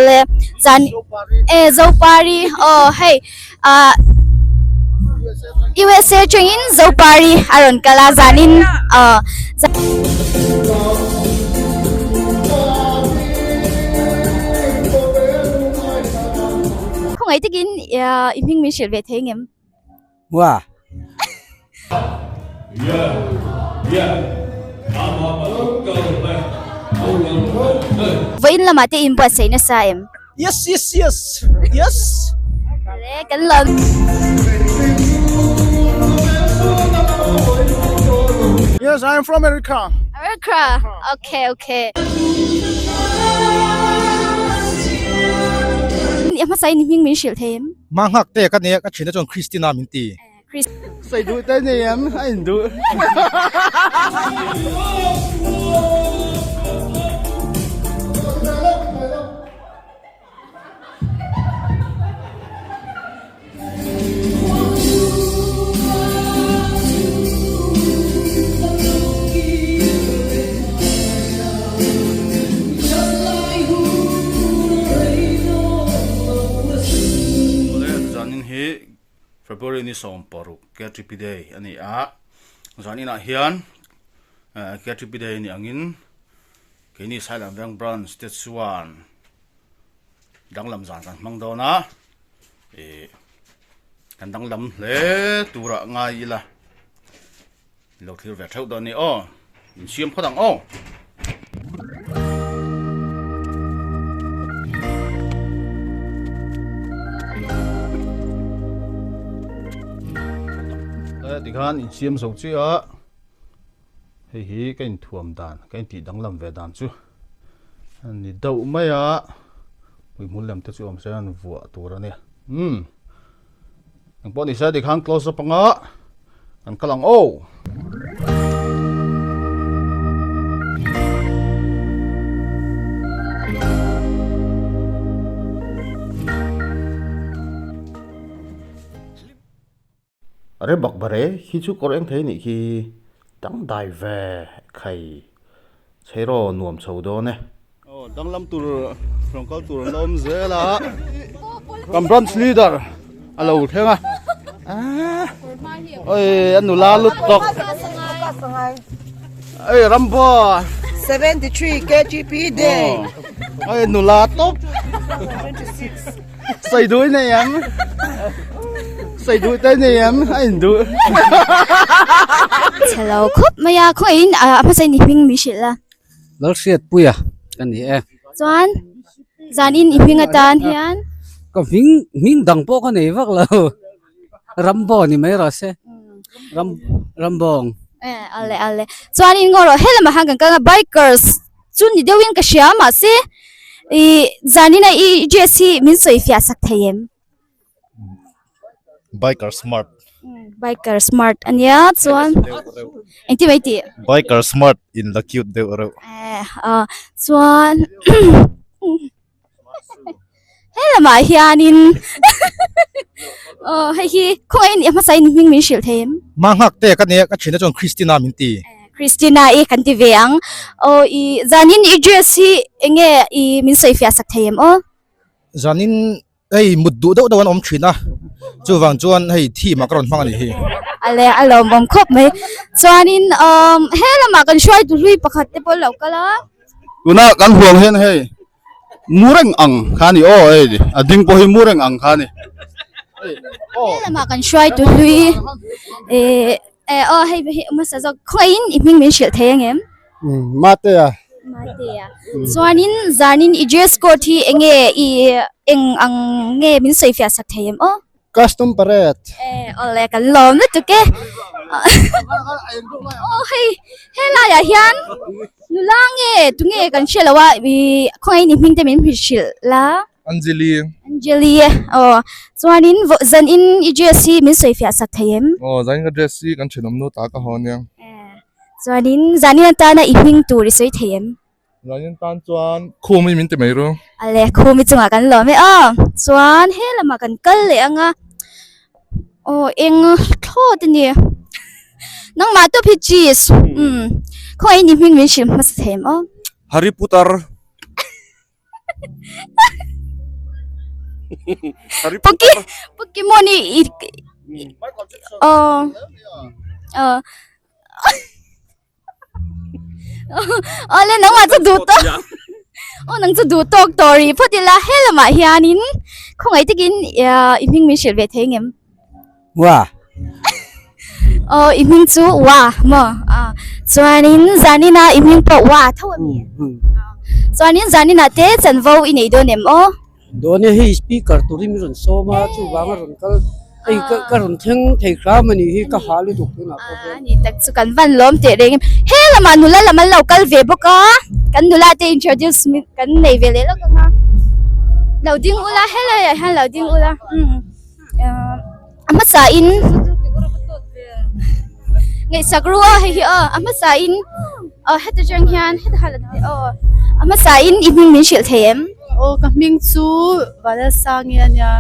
Awle zan e Zopari aw hei ah USA atangin Zopari a rawn kal a zanin aw Khawngaih takin i hming min hrilh ve thei ngem? Hua. Vawiin lamah te inbuatsaih nasa em? Yes yes yes yes. Le kan lo. Yes, I am from America. America. Okay, okay. Ni hmasa in hming min hrilh thei em? Ma nghak te ka nia ka thin chuan Christina min ti. Sei duh te nei em a in duh. Awle zanin hi February ni 16 KTP Day a ni a, zaninah hian KTP Day ni angin keini Sailam Veng Branch te chuan danglam zan kan hmang dawn a, ih kan danglam hle turah ngai ila. Lo thlir ve theuh dawn ni aw. In siam phawt ang aw. Tikhan in siam zo chiah a, hei hi ka inthuam dan, ka intih danglam ve dan chu a ni deuh mai a, hmuihmul lem te chu awm se an vuah tur a nia. Umm. Engpawh ni se tikhan close up anga kan kal ang aw. Are bak bare khi chu kawr eng thei nih khi dangdai ve khai chheiraw nuam chho dawn e. Aw danglam tur rawn kal tur an la awm zel a kan branch leader a lo thleng a oi a nula lut tawk oi rambo 73 KGP day oi nula tawp sawi duh nei em sawi duh te nei em a in duh chhelo khawp mai a khawihin a hmasa in i hming min hrilh a. Lalhriatpuia ka ni e. Chuan zanin i hming atan hian. Ka hming hming dang pawh ka nei vak lo. Rambo ni mai rawh se. Ram Rambawng. E ale ale. Chuan in ngaw rawh he lamah khan kan kal a bikers chu ni deuhin ka hria mahse i zanin a i dress hi min sawi fiah sak thei em? Biker smart. Biker smart ania chuan engtin mai tih? Biker smart in la cute deuh reuh. Eh ah chuan he lamah hianin aw hei hi khawngaih in hmasa in hming min hrilh thei em? Ma nghak te ka nia ka thin a chuan Christina min ti. Christina i kan ti ve ang. Aw i zanin i dress hi enge i min sawi fiah sak thei em aw? Zanin hei mut duh deuh deuh an awm thin a, chuvang chuan hei theme ah ka rawn hmang a nih hi. Ale a lawmawm khawp mai. Chuanin umm he lamah kan hruaitu hlui pakhat te pawh an lo kal a. Tuna kan huang hian hei mu reng ang kha a ni aw hei a ding pawh hi mu reng ang kha a ni. He lamah kan hruaitu hlui eh eh aw hei hei hmasa zawk khawngaihin i hming min hrilh thei angem? Matea. Matea. Chuanin zanin i dress code hi enge i eng ang nge min sawi fiah sak thei em aw? Custom parade. Eh awle kan lawm lutuk e. Aw hei helaiah hian nula nge tunge kan hre lo a i khawngaihin i hming te min hrilh la. Anjali. Anjali e aw chuanin zanin i dress hi min sawi fiah sak thei em? Aw zanin ka dress hi kan thenawm nu ta ka haw ania. Chuanin zanin atana i hming tur i sawi thei em? Zanin tan chuan Khumi min ti mai ru. Ale Khumi chungah kan lawm e aw. Chuan he lamah kan kal leh ang a. Aw eng thlawt a ni. Nangmah tawp hi cheese. Umm khawngaih in i hming min hrilh hmasa thei em aw? Harry Potter. Poki Pokemon i i aw aw Awle nangmah chu duh tawk aw nang chu duh tawk tawh rih phawt ila he lamah hianin khawngaih takin i hming min hrilh ve thei ngem? Wa. Aw i hming chu Wa maw? Chuanin zanina i hming pawh Wa tho a mi? Chuanin zaninah te chanvo i nei dawn em aw? Dawn e hei speaker turin min rawn sawm a chuvang a rawn kal hei ka ka rawn thleng thei hram a nih hi ka hah lutuk tunah pawh hian. A ni tak chu kan van lawm teh reng em he lamah nula lam an lo kal ve bawk a kan nula te introduce kan nei ve leh lawk ang a lo ding ula helai ah hian lo ding ula umm a hmasa in ngaihsak ru a hei hi aw a hmasa in aw heti atang hian heti kha aw a hmasa in i hming min hrilh thei em? Aw ka hming chu Vanlalsangi a nia.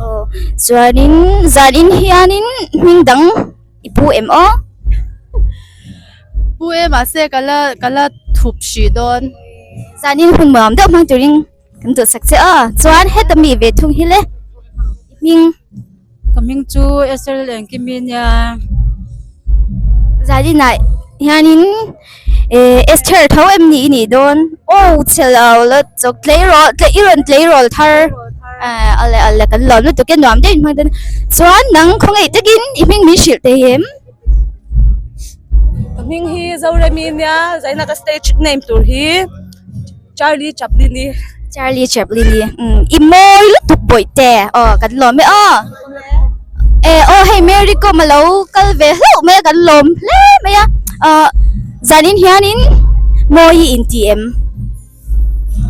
Aw chuanin zanin hianin hming dang i pu em aw? Pu e mahse ka la ka la thup hrih dawn. Zanin hun nuam deuh hmang turin Kan duhsak che a, chuan heta mi ve thung hi le i hming. Ka hming chu Esther Lengkimi nia. Zarinah hianin eh Esther tho em ni i nih dawn? Aw chhe lo la chawk tleirawl tlei i rawn tleirawl thar eh ale ale kan lawm lutuk e nuam deuhin hmang dawn a chuan nang khawngaih takin i hming min hrilh thei em? Ka hming hi Zoremi nia zaina ka stage name tur hi. Charlie Chaplin i. Charlie Chaplin i umm i mawi lutuk bawih te aw kan lawm e aw e aw hei Mary Kom a lo kal ve hlauh mai a kan lawm hle mai a ah zanin hianin mawi i inti em?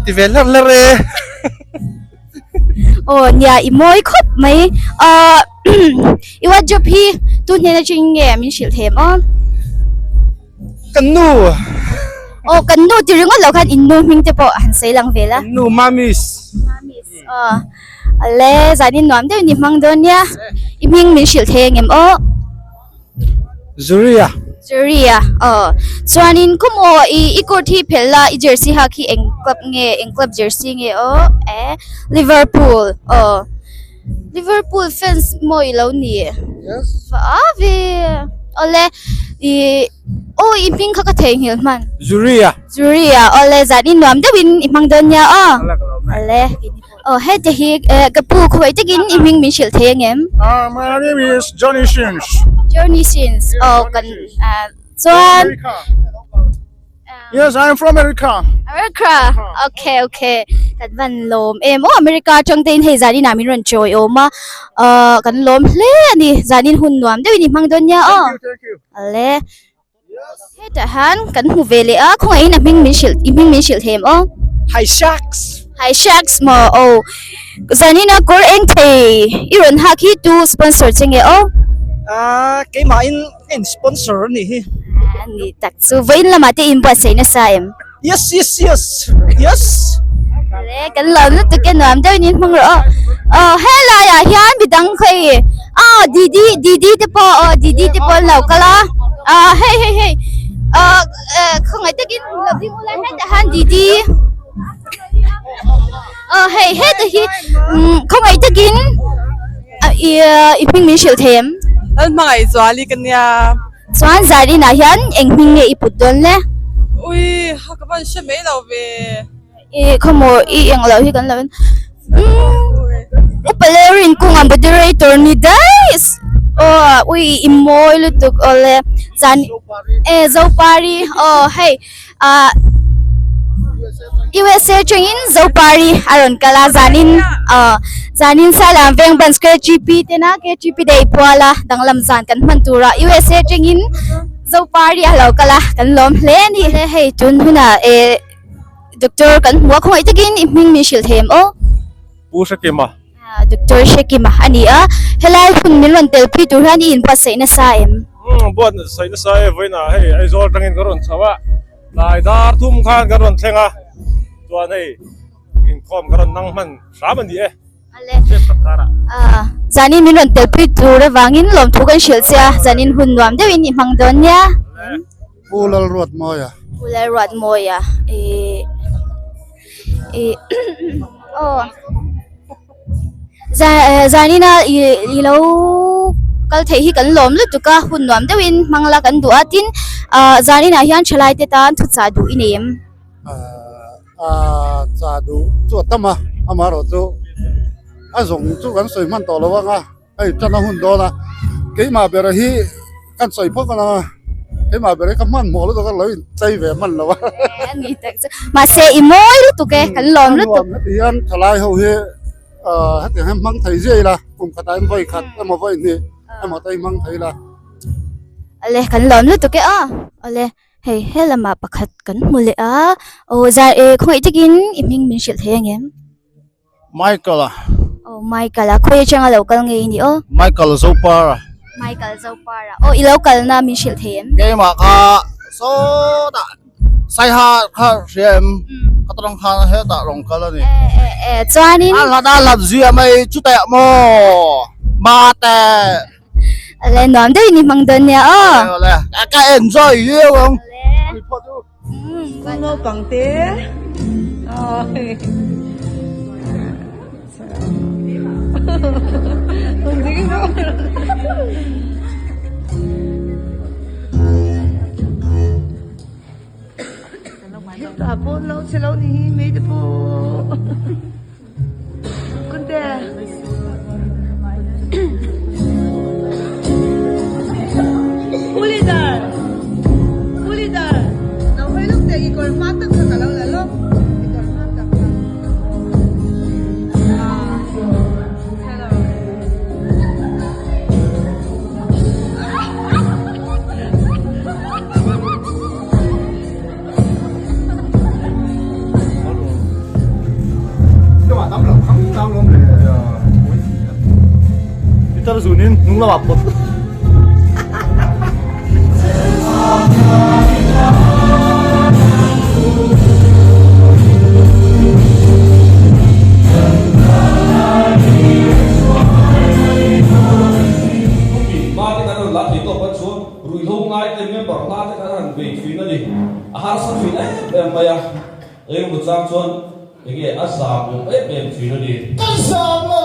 Ti ve hlar hlar e. Aw nia i mawi khawp mai ah i wardrobe hi tu hnen atangin nge min hrilh them aw? Kan nu. Aw kan nu ti ringawt loh khan in nu hming te pawh han sawi lang vel a. Kan nu Mamis. Mamis aw. Ale zanin nuam deuh ni hmang dawn nia. I hming min hrilh thei angem aw? Zuria. Zuria aw. Chuanin khawmaw i i coat hi phelh la i jersey hak hi eng club nge eng club jersey nge aw? Eh Liverpool aw. Liverpool fans maw i lo ni? Yes. Va a ve. Awle i aw i hming kha ka theihnghilh hman. Zuria. Zuria awle zan i nuam deuhin i hmang dawn nia aw. Awle aw hete hi eh ka pu khawi takin i hming min hrilh thei angem? Ah my name is Johnny Sins. Johnny Sins aw kan ah chuan. Yes, I am from America. America. Okay, okay. Kan van lawm em. Oh, America atang te in hei zanin ah min rawn chawi awm a. Uh, kan lawm hle ani. Zanin hun nuam deuhin i hmang dawn nia aw. Thank you, thank you. Ale. Hetah hian kan hmu ve leh a. Khawngaihin a hming min hrilh, i hming min hrilh thei em aw? Hi Sharks. Hi Sharks maw aw. Zanin a kawr eng thei i rawn hak hi tu sponsor che nge aw? Ah, keimahin En sponsor a nih hi. A ni tak chu vawiin lamah te inbuatsaih nasa em? Yes yes yes yes. Le kan lo lutuk e nuam deuhin in hmang rawh aw. Aw helai ah hian midang khawi aw Didi Didi te pawh aw Didi te pawh an lo kal a ah hei hei hei ah khawngaih takin lo ding ula hetah hian Didi aw hei heta hi khawngaih takin I hming min hrilh thei em? Lal hmangaih zuali ka nia. Chuan Zarinah hian eng hming nge i put dawn le? Ui, ha ka van hre mai lo ve. I khawmaw i eng loh hi kan lo en. Umm, Upa Lerin kungah moderator ni daih. Aw, ui i mawi lutuk aw le. Zan e Zopari aw hei. Ah USA atangin Zopari a rawn kal a zanin ah zanin Sailam veng branch KGP tena KGP day puala danglam zan kan hman tura USA atangin Zopari a lo kal a kan lawm hle a ni. Hei tun hunah eh doctor kan hmu a khawngaih takin i hming min hrilh thei em aw? Pu Hrekima. Doctor Hrekima a ni a, helai hun min rawn tel pui tur hian i inbuatsaih nasa em? Umm buatsaih nasa e, vawiinah hei Aizawl atangin ka rawn chho a, tlai dar thum khan ka rawn thleng a, chuan hei inkhawm ka rawn nang hman hram a ni e. Ale, zanin min rawn tel pui tur avangin lawmthu kan hrilh che a, zanin hun nuam deuhin i hmang dawn nia. Pu Lalruatmawia. Pu Lalruatmawia ih ih aw. Zanina i lo kal theih hi kan lawm lutuk a, hun nuam deuhin hmang la kan duh a, tin zaninah hian thalai te tan thuchah duh i nei em? Aaa chah duh chu a tam a, amaherawhchu a zawng chu kan sawi hman tawh lo ang a. Hei tan a hun dawn a, keimah ber hi kan sawi phawt a keimah ber hi ka hmanhmawh lutuk a lo in chei ve hman lo a. A ni tak chu, mahse i mawi lutuk e, kan lawm lutuk. Heti hian thalai ho hi hetiang hian hmang thei ziah ila, kum khatah hian vawi khat emaw vawi hnih emaw te hi hmang thei ila. Awle kan lawm lutuk e aw, awle hei he lamah pakhat kan hmu leh a, aw zai e khawngaih takin i hming min hrilh thei angem? Michael-a. Aw Michael-a, khawi atanga lo kal nge i nih aw? Michael Zopara. Michael Zopara, aw i lo kalna min hrilh thei em? Keimah kha sawtah Saiha kha hria em? Ka tawng khan hetah rawn kal a ni. E e e, chuanin. A hlat a hlat zia mai chuteh maw? Mate. Ale nuam deuhin i hmang dawn nia aw. Ale ka enjoy viau ang. Ale. Naupang te Hetah pawh lo che lo ni hi mai te pawh Kunte Pu leader Pu leader lo hawi lawk teh i kawr hma tak kha ka lo la lawk i kawr hma tak kha ah hello Peter zunin hnung lamah pawt. Ruihhlo ngaite member hla te khan han vei thin a ni. A harsa thin em em mai a, engemaw chang chuan enge a zam awm em em thin a ni. Ka zam lo!